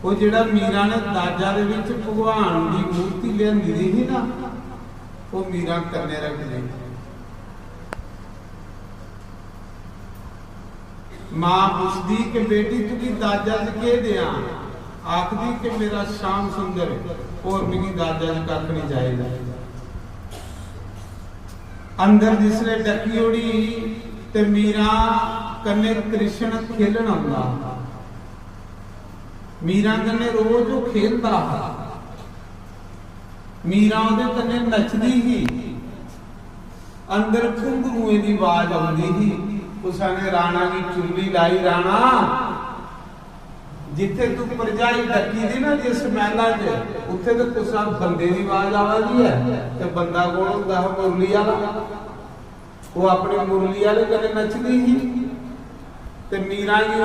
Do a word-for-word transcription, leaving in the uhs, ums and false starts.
ਉਹ ਜਿਹੜਾ ਮੀਰਾ ਨੇ ਦਾਜਾ ਦੇ ਵਿੱਚ ਭਗਵਾਨ ਦੀ ਮੂਰਤੀ ਲਿਆਂਦੀ ਦੀ ਸੀ ਨਾ, ਉਹ ਮੀਰਾ ਕੰਨੇ ਰੱਖ ਲਈ। ਮਾਂ ਪੁੱਛਦੀ ਕਿ "ਬੇਟੀ, तुगी दाजा च केह् देआं?" आखदी कि "मेरा श्याम सुंदर, होर मिगी दाजा च कक्ख निं चाहिदा।" अंदर जिसलै डक्की ओड़ी ते मीरा कन्नै कृष्ण खेलन औंदा। मीरा कन्नै रोज ओह् खेलदा हा। मीरा ओह्दे कन्नै नचदी ही। अंदर घुंघरूएं दी आवाज औंदी ही। कुसै ने राणा गी चुल्ली लाई, "राणा, जित्थे तू भरजाई डक्की दी ना जिस मैह्ला च, उत्थे ते कुसै बंदे दी आवाज आवा दी ऐ ते बंदा कौन होंदा हा? मुरली आह्ला।" ओह् अपने मुरली आह्ले कन्नै नचदी ही ते मीरा गी